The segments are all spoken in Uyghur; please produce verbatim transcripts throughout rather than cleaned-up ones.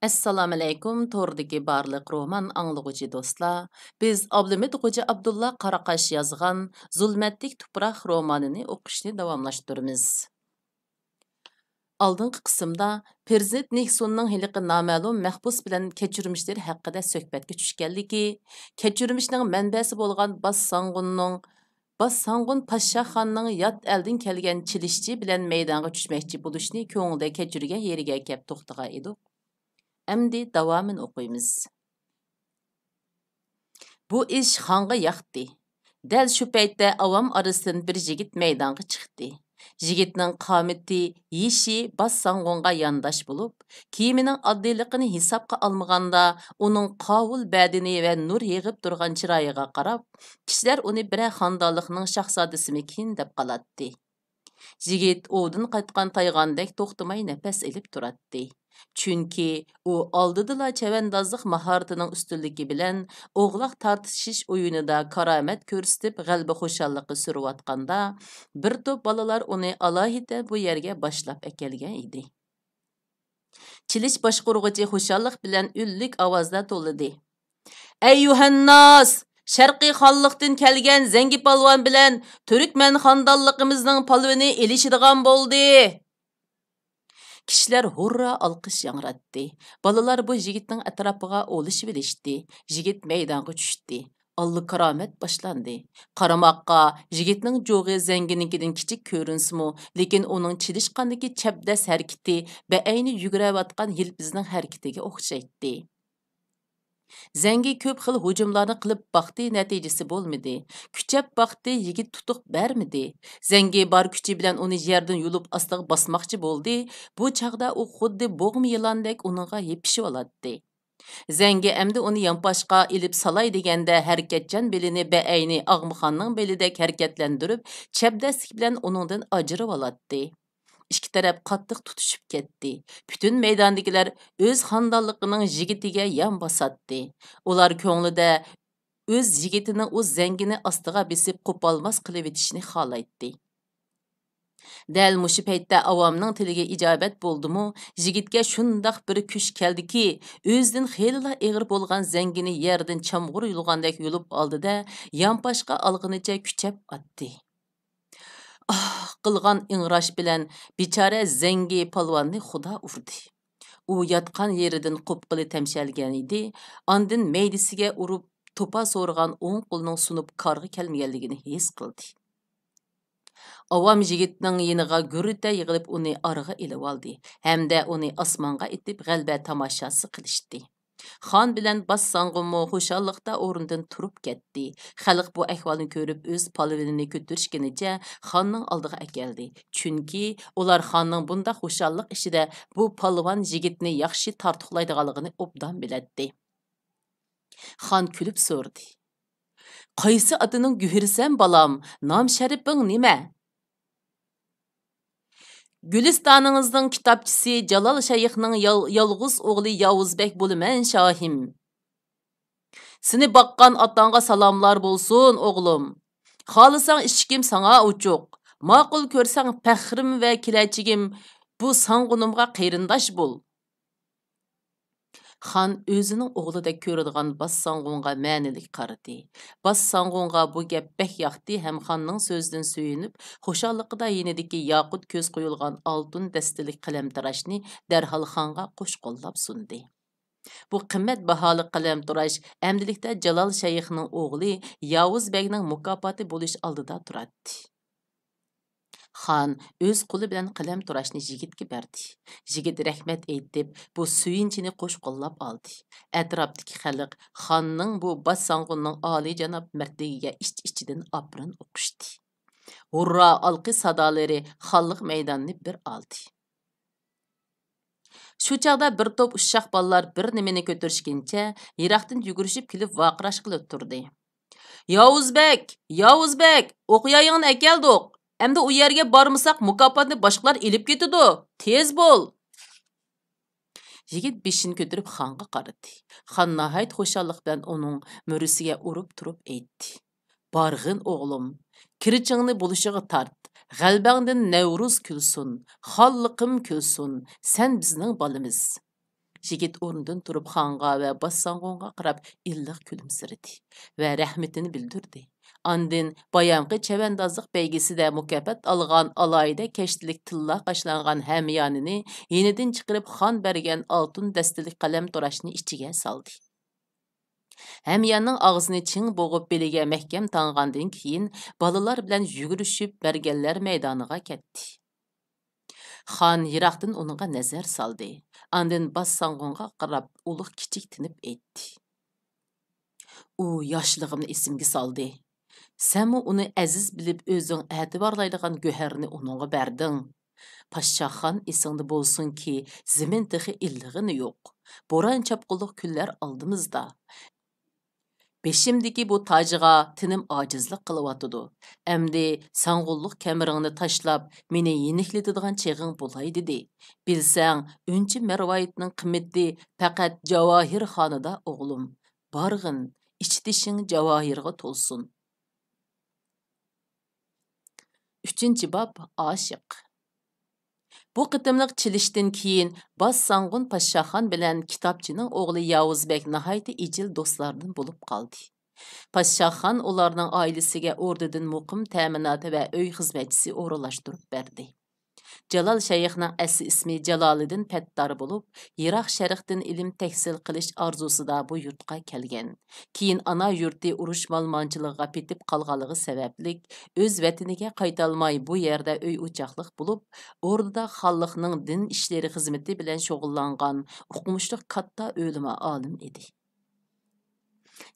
ئەسسالامۇئەلەيكۇم، توردىكى بارلىق رومان ئاڭلىغۇچى دوستلار. بىز ئابلىمىت خوجا ئابدۇللا قاراقاش يازغان زۇلمەتلىك تۇپراق رومانىنى ئوقۇشنى داۋاملاشتۇرىمىز. ئالدىنقى قىسىمدا پىرېزىدېنت نىكسوننىڭ ھېلىقى نامەلۇم مەھبۇس بىلەن كەچۈرمىشلىرى ھەققىدە سۆھبەتكە چۈشكەنلىكى، كەچۈرمىشنىڭ مەنبەسى بولغان باس ساڭغۇننىڭ، باس ساڭغۇن پاششاخاننىڭ يات ئەلدىن كەلگەن چىلىشچى بىلەن مەيدانغا چۈشمەكچى بولۇشىنى كۆڭلىدە كەچۈرگەن يېرىگە كەپ توختىغان ئىدۇق. ئەمدى داۋامىنى ئوقۇيمىز. بۇ ئىش خانغا ياقتى. دەل شۇ پەيتتە ئاۋام ئارىسىدىن بىر يىگىت مەيدانغا چىقتى. يىگىتنىڭ قامىتى، يېشى باس ساڭغۇنغا يانداش بولۇپ، كىيىمىنىڭ ئاددىيلىقىنى ھېسابقا ئالمىغاندا، ئۇنىڭ قاۋۇل بەدىنى ۋە نۇر يېغىپ تۇرغان چىرايىغا قاراپ، كىشىلەر ئۇنى بىرەر خانىدانلىقنىڭ شاھزادىسىمىكىن دەپ قالاتتى. يىگىت ئوۋدىن قايتقان تايغاندەك توختىماي نەپەس ئېلىپ تۇراتتى. چۈنكى ئۇ ئالدىدىلا چەۋەندازلىق ماھارىتىنىڭ ئۈستۈنلۈكى بىلەن ئوغلاق تارتىشىش ئويۇنىدا كارامەت كۆرسىتىپ، غەلىبە خۇشاللىقى سۈرۈۋاتقاندا، بىر توپ بالىلار ئۇنى ئالاھىدە بۇ يەرگە باشلاپ ئەكەلگەن ئىدى. چېلىش باشقۇرغۇچى خۇشاللىق بىلەن ئۈنلۈك ئاۋازدا توۋلىدى: «ئەي يۇھەنناس! شەرقىي خانلىقتىن كەلگەن زەڭگى پالۋان بىلەن تۈركمەن خانىدانلىقىمىزنىڭ پالۋىنى ئېلىشىدىغان بولدى!» كىشىلەر ھۇررا ئالقىش ياڭراتتى. بالىلار بۇ يىگىتنىڭ ئەتراپىغا ئولىشىۋېلىشتى. يىگىت مەيدانغا چۈشتى. ئاللا كارامەت باشلاندى. قارىماققا، يىگىتنىڭ جوغى زەڭگىنىڭكىدىن كىچىك كۆرۈنسىمۇ، لېكىن ئۇنىڭ چېلىشقاندىكى چەبدەس ھەرىكىتى بەئەينى يۈگۈرۈۋاتقان يىلپىزنىڭ ھەرىكىتىگە ئوخشايتتى. زەڭگى كۆپ خىل ھۇجۇملارنى قىلىپ باقتى، نەتىجىسى بولمىدى. كۈچەپ باقتى، يىگىت تۇتۇق بەرمىدى. زەڭگى بار كۈچى بىلەن ئۇنى يەردىن يۇلۇپ ئاستىغا باسماقچى بولدى. بۇ چاغدا ئۇ خۇددى بوغما يىلاندەك ئۇنىڭغا يېپىشىۋالاتتى. زەڭگى ئەمدى ئۇنى يانپاشقا ئېلىپ سالاي دېگەندە، ھەرىكەتچان بېلىنى بەئەينى ئاغمىخاننىڭ بېلىدەك ھەرىكەتلەندۈرۈپ، چەبدەسلىك بىلەن ئۇنىڭدىن ئاجرىۋالاتتى. ئىككى تەرەپ قاتتىق تۇتۇشۇپ كەتتى. پۈتۈن مەيداندىكىلەر ئۆز خانىدانلىقىنىڭ يىگىتىگە يان باساتتى. ئۇلار كۆڭلىدە ئۆز يىگىتىنىڭ ئۇ زەڭگىنى ئاستىغا بېسىپ قوپالماس قىلىۋېتىشىنى خالايتتى. دەل مۇشۇ پەيتتە ئاۋامنىڭ تىلىگە ئىجابەت بولدىمۇ، يىگىتكە شۇنداق بىر كۈچ كەلدىكى، ئۆزىدىن خېلىلا ئېغىر بولغان زەڭگىنى يەردىن چامغۇر يۇلغاندەك يۇلۇپ ئالدى-دە، يانپاشقا ئالغىنىچە كۈچەپ ئاتتى. ئاھ! قىلغان ئىڭراش بىلەن بىچارە زەڭگى پالۋاننى خۇدا ئۇردى. ئۇ ياتقان يېرىدىن قوپقىلى تەمشەلگەن ئىدى، ئاندىن مەيدىسىگە ئۇرۇپ، توپا سورىغان ئوڭ قولىنىڭ سۇنۇپ كارغا كەلمىگەنلىكىنى ھېس قىلدى. ئاۋام يىگىتنىڭ يېنىغا گۈررىتە يىغىلىپ، ئۇنى ئارىغا ئېلىۋالدى ھەمدە ئۇنى ئاسمانغا ئېتىپ، غەلىبە تاماشاسى قىلىشتى. خان بىلەن باس ساڭغۇنمۇ خۇشاللىقتا ئورنىدىن تۇرۇپ كەتتى. خەلق بۇ ئەھۋالنى كۆرۈپ، ئۆز پالۋىنىنى كۆتۈرۈشكىنىچە خاننىڭ ئالدىغا ئەكەلدى. چۈنكى ئۇلار خاننىڭ بۇنداق خۇشاللىق ئىچىدە بۇ پالۋان يىگىتنى ياخشى تارتۇقلايدىغانلىقىنى ئوبدان بىلەتتى. خان كۈلۈپ سورىدى: «قايسى ئاتىنىڭ گۆھىرىسەن، بالام؟ نام شەرىپىڭ نېمە؟» «گۈلىستانىڭىزنىڭ كىتابچىسى جالال شەيخنىڭ يال-، يالغۇز ئوغلى ياۋۇز بەگ بولىمەن، شاھىم.» «سېنى باققان ئاتاڭغا سالاملار بولسۇن، ئوغلۇم. خالىساڭ ئىشىكىم ساڭا ئوچۇق. ماقۇل كۆرسەڭ پەخرىم ۋە كېلەچىكىم بۇ ساڭغۇنۇمغا قېرىنداش بول.» خان ئۆزىنىڭ ئوغلىدەك كۆرىدىغان باس ساڭغۇنغا مەنىلىك قارىدى. باس ساڭغۇنغا بۇ گەپ بەك ياقتى ھەم خاننىڭ سۆزىدىن سۆيۈنۈپ، خۇشاللىقىدا يېنىدىكى ياقۇت كۆز قويۇلغان ئالتۇن دەستىلىك قەلەمتىراشنى دەرھال خانغا قوش قوللاپ سۇندى. بۇ قىممەت باھالىق قەلەمتىراش ئەمدىلىكتە جالال شەيخنىڭ ئوغلى ياۋۇز بەگنىڭ مۇكاپاتى بولۇش ئالدىدا تۇراتتى. خان ئۆز قولى بىلەن قەلەمتىراشنى يىگىتكە بەردى. يىگىت رەھمەت ئېيتىپ، بۇ سۆيۈنچىنى قوش قوللاپ ئالدى. ئەتراپتىكى خەلق خاننىڭ بۇ باس ساڭغۇننىڭ ئالىيجاناب مەردلىكىگە ئىچ-ئىچىدىن ئاپىرىن ئوقۇشتى. ھۇررا ئالقىش سادالىرى خانلىق مەيداننى بىر ئالدى. شۇ چاغدا بىر توپ ئۇششاق بالىلار بىر نېمىنى كۆتۈرۈشكىنىچە يىراقتىن يۈگۈرۈشۈپ كېلىپ ۋارقىراشقىلى تۇردى. «ياۋۇز بەگ! ياۋۇز بەگ! ئوق يايىڭنى ئەكەلدۇق! ئەمدى ئۇ يەرگە بارمىساق، مۇكاپاتنى باشقىلار ئېلىپ كېتىدۇ! تېز بول!» يىگىت بېشىنى كۆتۈرۈپ خانغا قارىدى. خان ناھايىتى خۇشاللىق بىلەن ئۇنىڭ مۈرىسىگە ئۇرۇپ تۇرۇپ ئېيتتى: «بارغىن ئوغلۇم، كىرىچىڭنى بولۇشىغا تارت، غەلىبەڭدىن نەۋرۇز كۈلسۇن، خانلىقىم كۈلسۇن، سەن بىزنىڭ بالىمىز.» يىگىت ئورنىدىن تۇرۇپ خانغا ۋە باسساڭغۇنغا قاراپ ئىللىق كۈلۈمسىرىدى ۋە رەھمىتىنى بىلدۈردى. ئاندىن بايامقى چەۋەندازلىق بەيگىسىدە مۇكاپات ئالغان ئالاھىدە كەشتىلىك تىللا قاشلانغان ھەميانىنى يېنىدىن چىقىرىپ خان بەرگەن ئالتۇن دەستىلىك قەلەمتۇراشنى ئىچىگە سالدى. ھەمياننىڭ ئاغزىنى چىڭ بوغۇپ بېلىگە مەھكەم تاڭغاندىن كېيىن بالىلار بىلەن يۈگۈرۈشۈپ مەرگەنلەر مەيدانىغا كەتتى. خان يىراقتىن ئۇنىڭغا نەزەر سالدى. ئاندىن باسساڭغۇنغا قاراپ ئۇلۇغ كىچىك تىنىپ ئېيتتى. ئۇ ياشلىقىمنى ئېسىمگە سالدى. سەنمۇ ئۇنى ئەزىز بىلىپ ئۆزۈڭ ئەتىۋارلايدىغان گۆھەرنى ئۇنىڭغا بەردىڭ. پاششاھخان ئېسىڭدە بولسۇنكى زېمىن تېخى ئىللىغىنى يوق. بوران چاپقۇنلۇق كۈنلەر ئالدىمىزدا. بېشىمدىكى بۇ تاجغا تېنىم ئاجىزلىق قىلىۋاتىدۇ. ئەمدى ساڭغۇنلۇق كەمىرىڭنى تاشلاپ، مېنى يېنىكلىتىدىغان چېغىڭ بولاي دېدى. بىلسەڭ، ئۈنچە مەرۋايىتنىڭ قىممىتى پەقەت جاۋاھىرخانىدا ئوغلۇم. بارغىن، ئىچ تېشىڭ جاۋاھىرغا تولسۇن. ئۈچىنچى باب، ئاشىق. بۇ قېتىملىق چېلىشتىن كېيىن باسساڭغۇن پاششاخان بىلەن كىتابچىنىڭ ئوغلى ياۋۇز بەگ ناھايىتى ئىجىل دوستلاردىن بولۇپ قالدى. پاششاخان ئۇلارنىڭ ئائىلىسىگە ئوردىدىن مۇقىم تەمىنات ۋە ئۆي خىزمەتچىسى ئورۇنلاشتۇرۇپ بەردى. جالال شەيخنىڭ ئەسلى ئىسمى جالالىدىن پەتتار بولۇپ، يىراق شەرقتىن ئىلىم تەھسىل قىلىش ئارزۇسىدا بۇ يۇرتقا كەلگەن. كېيىن ئانا يۇرتى ئۇرۇش مالىمانچىلىقىغا پېتىپ قالغانلىقى سەۋەبلىك، ئۆز ۋەتىنىگە قايتالماي، بۇ يەردە ئۆي ئوچاقلىق بولۇپ، ئوردىدا خانلىقنىڭ دىن ئىشلىرى خىزمىتى بىلەن شۇغۇللانغان ئوقۇمۇشلۇق كاتتا ئۆلىما ئالىم ئىدى.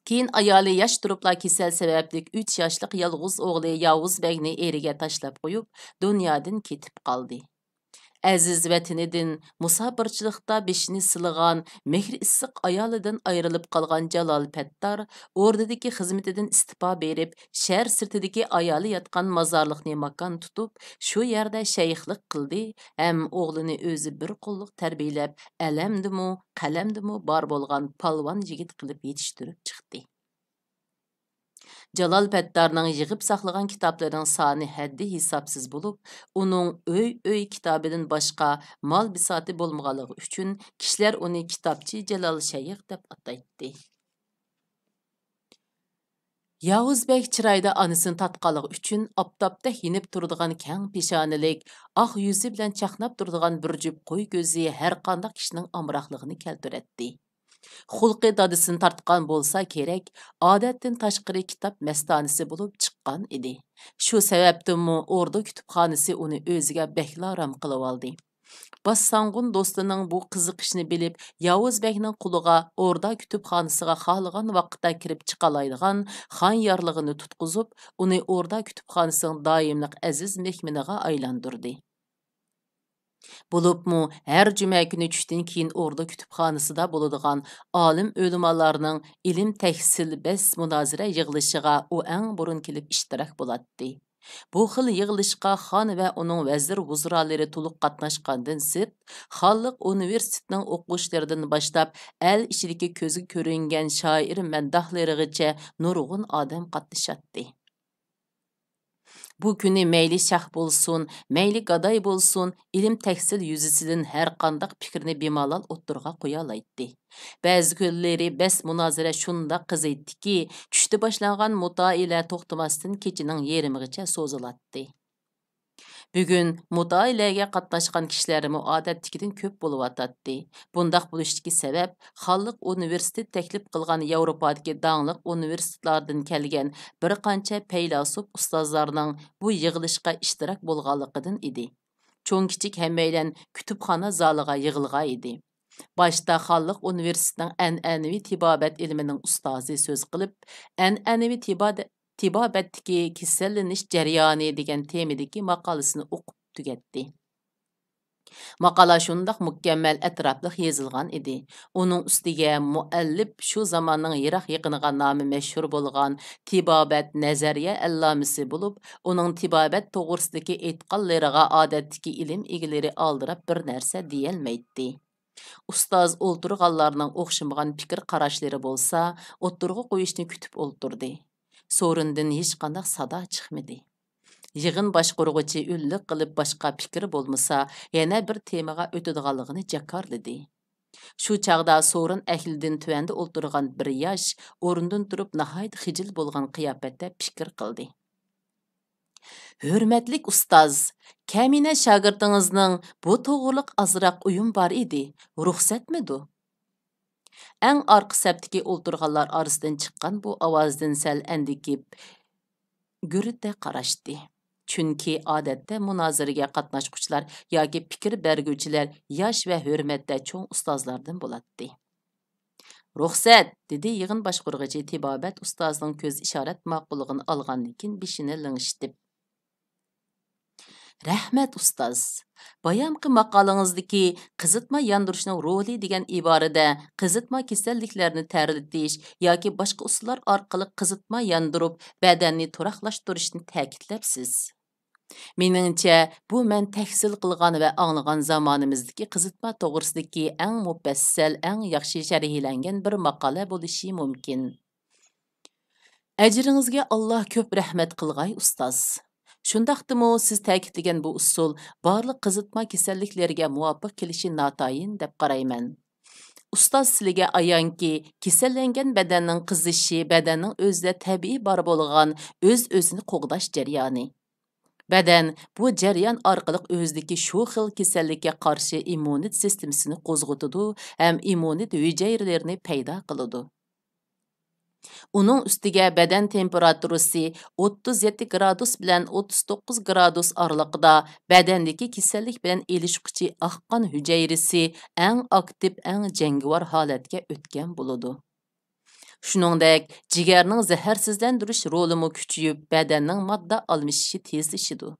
كېيىن ئايالى ياش تۇرۇپلا كېسەل سەۋەبلىك ئۈچ ياشلىق يالغۇز ئوغلى ياۋۇز بەگنى ئېرىگە تاشلاپ قويۇپ، دۇنيادىن كېتىپ قالدى. ئەزىز ۋەتىنىدىن مۇساپىرچىلىقتا بېشىنى سىلىغان، مېھرى ئىسسىق ئايالىدىن ئايرىلىپ قالغان جالال پەتتار ئوردىدىكى خىزمىتىدىن ئىستېپا بېرىپ، شەھەر سىرتىدىكى ئايالى ياتقان مازارلىقنى ماكان تۇتۇپ، شۇ يەردە شەيخلىق قىلدى ھەم ئوغلىنى ئۆزى بىر قوللۇق تەربىيەلەپ، ئەلەمدىمۇ، قەلەمدىمۇ بار بولغان پالۋان يىگىت قىلىپ يېتىشتۈرۈپ چىقتى. جالال پەتتارنىڭ يىغىپ ساقلىغان كىتابلىرىنىڭ سانى ھەددى ھېسابسىز بولۇپ، ئۇنىڭ ئۆي-ئۆي كىتابىدىن باشقا مال بىساتى بولمىغانلىقى ئۈچۈن، كىشىلەر ئۇنى كىتابچى جالال شەيخ دەپ ئاتايتتى. ياۋۇز بەگ چىرايىدا ئانىسىنى تارتقانلىقى ئۈچۈن، ئاپتاپتەك يېنىپ تۇرىدىغان كەڭ پېشانىلىك، ئاق يۈزى بىلەن چاقناپ تۇرىدىغان بىر جۈپ قوي كۆزى ھەرقانداق كىشىنىڭ ئامراقلىقىنى كەلتۈرەتتى. خۇلقى دادىسىنى تارتقان بولسا كېرەك، ئادەتتىن تاشقىرى كىتاب مەستانىسى بولۇپ چىققان ئىدى. شۇ سەۋەبتىنمۇ ئوردا كۇتۇپخانىسى ئۇنى ئۆزىگە بەكلا رام قىلىۋالدى. باسساڭغۇن دوستىنىڭ بۇ قىزىقىشنى بىلىپ، ياۋۇز بەگنىڭ قولىغا ئوردا كۇتۇپخانىسىغا خالىغان ۋاقىتتا كىرىپ چىقالايدىغان خان يارلىقىنى تۇتقۇزۇپ، ئۇنى ئوردا كۇتۇپخانىسىنىڭ دائىملىق ئەزىز مېھمىنىغا ئايلاندۇردى. بولۇپمۇ ھەر جۈمە كۈنى چۈشتىن كېيىن ئوردا كۇتۇپخانىسىدا بولىدىغان ئالىم ئۆلىمالارنىڭ ئىلىم تەھسىل بەس مۇنازىرە يىغىلىشىغا ئۇ ئەڭ بۇرۇن كېلىپ ئىشتىراك بولاتتى. بۇ خىل يىغىلىشقا خان ۋە ئۇنىڭ ۋەزىر ۋۇزرالىرى تولۇق قاتناشقاندىن سىرت، خانلىق ئۇنىۋېرسىتېتىنىڭ ئوقۇغۇچىلىرىدىن باشلاپ، ئەل ئىچىدىكى كۆزگە كۆرۈنگەن شائىر مەدداھلىرىغىچە نۇرغۇن ئادەم قاتنىشاتتى. بۇ كۈنى مەيلى شاھ بولسۇن، مەيلى گاداي بولسۇن، ئىلىم تەھسىل يۈزىسىدىن ھەرقانداق پىكىرنى بىمالال ئوتتۇرىغا قويالايتتى. بەزى كۈنلىرى بەس مۇنازىرە شۇنداق قىزىيتتىكى، چۈشتە باشلانغان مۇتائىلە توختىماستىن كېچىنىڭ يېرىمىغىچە سوزۇلاتتى. بۈگۈن مۇتائىلەگە قاتناشقان كىشىلەرمۇ ئادەتتىكىدىن كۆپ بولۇۋاتاتتى. بۇنداق بولۇشتىكى سەۋەب، خانلىق ئۇنىۋېرسىتېتى تەكلىپ قىلغان ياۋروپادىكى داڭلىق ئۇنىۋېرسىتېتلاردىن كەلگەن بىر قانچە پەيلاسوپ ئۇستازلارنىڭ بۇ يىغىلىشقا ئىشتىراك بولغانلىقىدىن ئىدى. چوڭ-كىچىك ھەممەيلەن كۇتۇپخانا زالىغا يىغىلغان ئىدى. باشتا خانلىق ئۇنىۋېرسىتېتىنىڭ ئەنئەنىۋى تېبابەت ئىلمىنىڭ ئۇستازى سۆز قىلىپ، ئەنئەنىۋى تېبا-، تېبابەتتىكى كېسەللىنىش جەريانى دېگەن تېمىدىكى ماقالىسىنى ئوقۇپ تۈگەتتى. ماقالە شۇنداق مۇكەممەل، ئەتراپلىق يېزىلغان ئىدى. ئۇنىڭ ئۈستىگە مۇئەللىپ شۇ زاماننىڭ يىراق-يېقىنىغا نامى مەشھۇر بولغان تېبابەت نەزەرىيە ئەللامىسى بولۇپ، ئۇنىڭ تېبابەت توغرىسىدىكى ئېيتقانلىرىغا ئادەتتىكى ئىلىم ئىگىلىرى ئالدىراپ بىر نەرسە دېيەلمەيتتى. ئۇستاز ئولتۇرغانلارنىڭ ئوخشىمىغان پىكىر-قاراشلىرى بولسا ئوتتۇرىغا قويۇشنى كۈتۈپ ئولتۇردى. سورۇندىن ھېچقانداق سادا چىقمىدى. يىغىن باشقۇرغۇچى ئۈنلۈك قىلىپ باشقا پىكرى بولمىسا، يەنە بىر تېمىغا ئۆتىدىغانلىقىنى جاكارلىدى. شۇ چاغدا سورۇن ئەھلىدىن تۆۋەندە ئولتۇرغان بىر ياش ئورنىدىن تۇرۇپ، ناھايىتى خىجىل بولغان قىياپەتتە پىكىر قىلدى. ھۆرمەتلىك ئۇستاز، كەمىنە شاگىرتىڭىزنىڭ بۇ توغرىلىق ئازراق ئويۇم بار ئىدى، رۇخسەتمىدۇ؟ ئەڭ ئارقا سەپتىكى ئولتۇرغانلار ئارىسىدىن چىققان بۇ ئاۋازدىن سەل ئەندىكىپ، گۈررىتە قاراشتى. چۈنكى ئادەتتە مۇنازىرىگە قاتناشقۇچىلار ياكى پىكىر بەرگۈچىلەر ياش ۋە ھۆرمەتتە چوڭ ئۇستازلاردىن بولاتتى. «رۇخسەت!» دېدى يىغىن باشقۇرغۇچى تېبابەت ئۇستازنىڭ كۆز ئىشارەت ماقۇللۇقىنى ئالغاندىن كېيىن بېشىنى لىڭشىتىپ. «رەھمەت، ئۇستاز! بايامقى ماقالىڭىزدىكى قىزىتما ياندۇرۇشنىڭ رولى دېگەن ئىبارىدە قىزىتما كېسەللىكلەرنى تەرلىتىش ياكى باشقا ئۇسۇللار ئارقىلىق قىزىتما ياندۇرۇپ، بەدەننى تۇراقلاشتۇرۇشنى تەكىتلەپسىز. مېنىڭچە، بۇ مەن تەھسىل قىلغان ۋە ئاڭلىغان زامانىمىزدىكى قىزىتما توغرىسىدىكى ئەڭ مۇپەسسەل، ئەڭ ياخشى شەرھلەنگەن بىر ماقالە بولۇشى مۇمكىن.» «ئەجرىڭىزگە ئاللا كۆپ رەھمەت قىلغاي، ئۇستاز. شۇنداقتىمۇ سىز تەكىتلىگەن بۇ ئۇسۇل بارلىق قىزىتما كېسەللىكلىرىگە مۇۋاپىق كېلىشى ناتايىن دەپ قارايمەن. ئۇستاز، سىلىگە ئايانكى، كېسەللەنگەن بەدەننىڭ قىزىشى بەدەننىڭ ئۆزىدە تەبىئىي بار بولغان ئۆز-ئۆزىنى قوغداش جەريانى. بەدەن بۇ جەريان ئارقىلىق ئۆزىدىكى شۇ خىل كېسەللىككە قارشى ئىممۇنىتېت سىستېمىسىنى قوزغىتىدۇ ھەم ئىممۇنىتېت ھۈجەيرىلىرىنى پەيدا قىلىدۇ. ئۇنىڭ ئۈستىگە بەدەن تېمپېراتۇرىسى ئوتتۇز يەتتە گرادۇس بىلەن ئوتتۇز توققۇز گرادۇس ئارىلىقىدا بەدەندىكى كېسەللىك بىلەن ئېلىشقۇچى ئاق قان ھۈجەيرىسى ئەڭ ئاكتىپ، ئەڭ جەڭگىۋار ھالەتكە ئۆتكەن بولىدۇ. شۇنىڭدەك، جىگەرنىڭ زەھەرسىزلەندۈرۈش رولىمۇ كۈچىيىپ، بەدەننىڭ ماددا ئالمىشىشى تېزلىشىدۇ.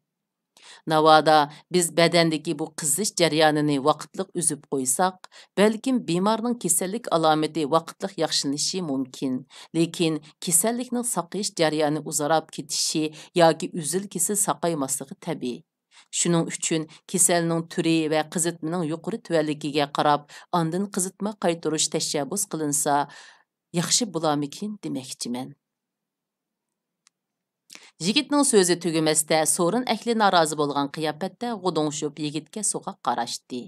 ناۋادا بىز بەدەندىكى بۇ قىزىش جەريانىنى ۋاقىتلىق ئۈزۈپ قويساق، بەلكىم بىمارنىڭ كېسەللىك ئالامىتى ۋاقىتلىق ياخشىلىنىشى مۇمكىن، لېكىن كېسەللىكنىڭ ساقىيىش جەريانى ئۇزاراپ كېتىشى ياكى ئۈزۈل-كېسىل ساقايماسلىقى تەبىئىي. شۇنىڭ ئۈچۈن كېسەلنىڭ تۈرى ۋە قىزىتمىنىڭ يۇقىرى تۆۋەنلىكىگە قاراپ، ئاندىن قىزىتما قايتۇرۇش تەشەببۇس قىلىنسا، ياخشى بولارمىكىن دېمەكچىمەن. يىگىتنىڭ سۆزى تۈگىمەستە، سورۇن ئەھلى نارازى بولغان قىياپەتتە غۇدۇڭشۇپ يىگىتكە سوغۇق قاراشتى.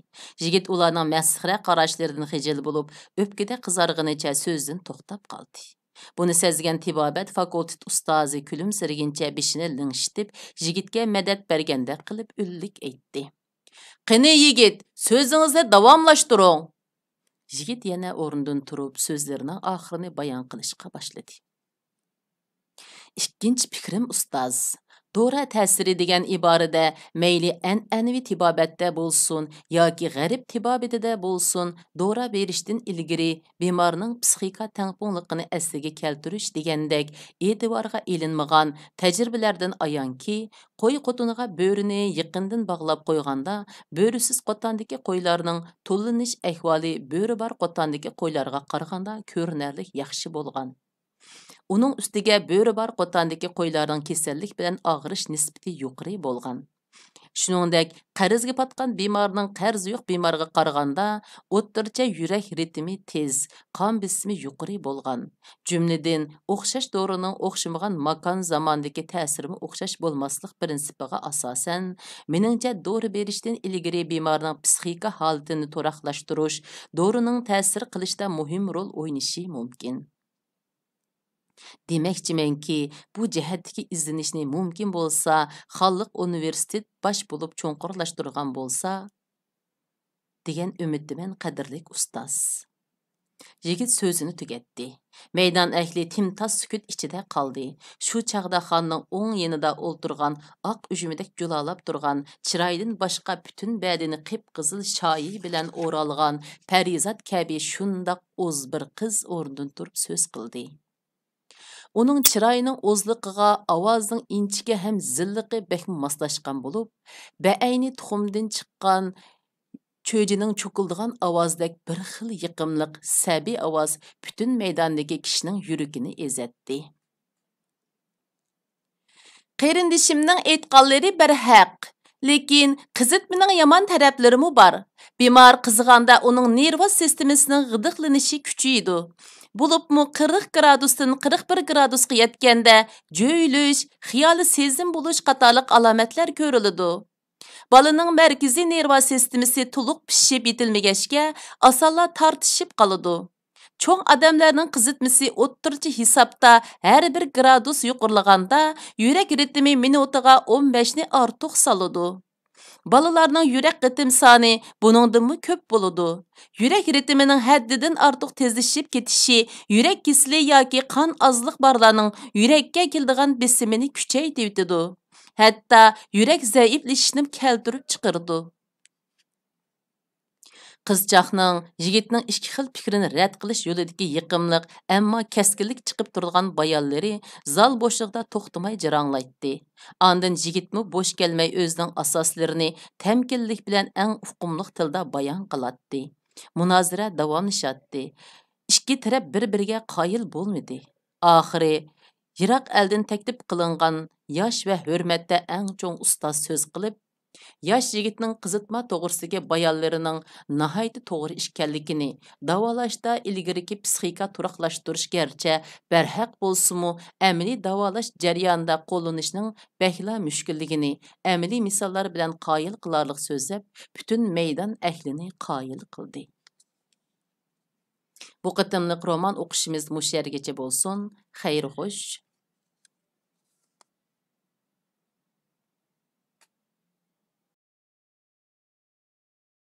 يىگىت ئۇلارنىڭ مەسخىرە قاراشلىرىدىن خىجىل بولۇپ، ئۆپكىدە قىزارغىنىچە سۆزىدىن توختاپ قالدى. بۇنى سەزگەن تېبابەت فاكۇلتېت ئۇستازى كۈلۈمسىرىگىنىچە بېشىنى لىڭشىتىپ، يىگىتكە مەدەت بەرگەندەك قىلىپ ئۈنلۈك ئېيتتى: «قېنى يىگىت، سۆزىڭىزنى داۋاملاشتۇرۇڭ!» يىگىت يەنە ئورنىدىن تۇرۇپ، سۆزلىرىنىڭ ئاخىرىنى بايان قىلىشقا باشلىدى. ئىككىنچى پىكرىم، ئۇستاز، دورا تەسىرى دېگەن ئىبارىدە مەيلى ئەنئەنىۋى تېبابەتتە بولسۇن ياكى غەرب تېبابىتىدە بولسۇن، دورا بېرىشتىن ئىلگىرى بىمارنىڭ پىسخىكا تەڭپۇڭلۇقىنى ئەسلىگە كەلتۈرۈش دېگەندەك ئېتىبارغا ئېلىنمىغان تەجرىبىلەردىن ئايانكى، قوي قوتىنىغا بۆرىنى يېقىندىن باغلاپ قويغاندا، بۆرىسىز قوتاندىكى قويلارنىڭ توللىنىش ئەھۋالى بۆرە بار قوتاندىكى قويلارغا قارىغاندا كۆرۈنەرلىك ياخشى بولغان. ئۇنىڭ ئۈستىگە بۆرە بار قوتاندىكى قويلارنىڭ كېسەللىك بىلەن ئاغرىش نىسبىتى يۇقىرى بولغان. شۇنىڭدەك، قەرزگە پاتقان بىمارنىڭ قەرزى يوق بىمارغا قارىغاندا ئوتتۇرىچە يۈرەك رىتىمى تېز، قان بېسىمى يۇقىرى بولغان. جۈملىدىن، ئوخشاش دورىنىڭ ئوخشىمىغان ماكان، زاماندىكى تەسىرىمۇ ئوخشاش بولماسلىق پىرىنسىپىغا ئاساسەن، مېنىڭچە، دورا بېرىشتىن ئىلگىرى بىمارنىڭ پىسخىكا ھالىتىنى تۇراقلاشتۇرۇش دورىنىڭ تەسىر قىلىشتا مۇھىم رول ئوينىشى مۇمكىن. دېمەكچىمەنكى، بۇ جەھەتتىكى ئىزدىنىشنى مۇمكىن بولسا خانلىق ئۇنىۋېرسىتېت باش بولۇپ چوڭقۇرلاشتۇرغان بولسا، دېگەن ئۈمىدتىمەن، قەدىرلىك ئۇستاز. يىگىت سۆزىنى تۈگەتتى. مەيدان ئەھلى تىمتاس سۈكۈت ئىچىدە قالدى. شۇ چاغدا خاننىڭ ئوڭ يېنىدا ئولتۇرغان، ئاق ئۈجمىدەك جۇلالاپ تۇرغان، چىرايىدىن باشقا پۈتۈن بەدىنى قىپقىزىل شايى بىلەن ئورالغان پەرىزات كەبى شۇنداق ئوز بىر قىز ئورنىدىن تۇرۇپ سۆز قىلدى. ئۇنىڭ چىرايىنىڭ ئوزلۇقىغا ئاۋازىنىڭ ئىنچىكە ھەم زىللىقى بەكمۇ ماسلاشقان بولۇپ، بەئەينى تۇخۇمدىن چىققان چۆجىنىڭ چوكۇلدىغان ئاۋازىدەك بىر خىل يېقىملىق، سەبىي ئاۋاز پۈتۈن مەيداندىكى كىشىنىڭ يۈرىكىنى ئېزەتتى. قېرىندىشىمنىڭ ئېيتقانلىرى بىر ھەق. لېكىن قىزىتمىنىڭ يامان تەرەپلىرىمۇ بار. بىمار قىزىغاندا ئۇنىڭ نېرۋا سىستېمىسىنىڭ غىدىقلىنىشى كۈچىيىدۇ. بولۇپمۇ قىرىق گرادۇستىن قىرىق بىر گرادۇسقا يەتكەندە جۆيلۈش، خىيالىي سېزىم بولۇش قاتارلىق ئالامەتلەر كۆرۈلىدۇ. بالىنىڭ مەركىزىي نېرۋا سىستېمىسى تولۇق پىشىپ يېتىلمىگەچكە، ئاسانلا تارتىشىپ قالىدۇ. چوڭ ئادەملەرنىڭ قىزىتمىسى ئوتتۇرىچە ھېسابتا ھەر بىر گرادۇس يۇقىرىلىغاندا، يۈرەك رىتىمى مىنۇتىغا ئون بەشنى ئارتۇق سالىدۇ. بالىلارنىڭ يۈرەك قېتىم سانى بۇنىڭدىنمۇ كۆپ بولىدۇ. يۈرەك رىتىمىنىڭ ھەددىدىن ئارتۇق تېزلىشىپ كېتىشى يۈرەك كېسىلى ياكى قان ئازلىق بارلارنىڭ يۈرەككە كېلىدىغان بېسىمىنى كۈچەيتىۋېتىدۇ. ھەتتا يۈرەك زەئىپلىشىشنىمۇ كەلتۈرۈپ چىقىرىدۇ. قىزچاقنىڭ يىگىتنىڭ ئىككى خىل پىكرىنى رەت قىلىش يولىدىكى يېقىملىق، ئەمما كەسكىنلىك چىقىپ تۇرىدىغان بايانلىرى زال بوشلۇقىدا توختىماي جاراڭلايتتى. ئاندىن يىگىتمۇ بوش كەلمەي ئۆزىنىڭ ئاساسلىرىنى تەمكىنلىك بىلەن ئەڭ ئۇقۇملۇق تىلدا بايان قىلاتتى. مۇنازىرە داۋاملىشاتتى. ئىككى تەرەپ بىر-بىرىگە قايىل بولمىدى. ئاخىرى يىراق ئەلدىن تەكلىپ قىلىنغان ياش ۋە ھۆرمەتتە ئەڭ چوڭ ئۇستاز سۆز قىلىپ، ياش يىگىتنىڭ قىزىتما توغرىسىدىكى بايانلىرىنىڭ ناھايىتى توغرا ئىكەنلىكىنى، داۋالاشتا ئىلگىرىكى پسىخىكا تۇراقلاشتۇرۇش گەرچە بەرھەق بولسىمۇ، ئەمەلىي داۋالاش جەريانىدا قوللىنىشنىڭ بەكلا مۈشكۈللۈكىنى ئەمەلىي مىساللار بىلەن قايىل قىلارلىق سۆزلەپ، پۈتۈن مەيدان ئەھلىنى قايىل قىلدى. بۇ قېتىملىق رومان ئوقۇشىمىز مۇشۇ يەرگىچە بولسۇن. خەير خوش.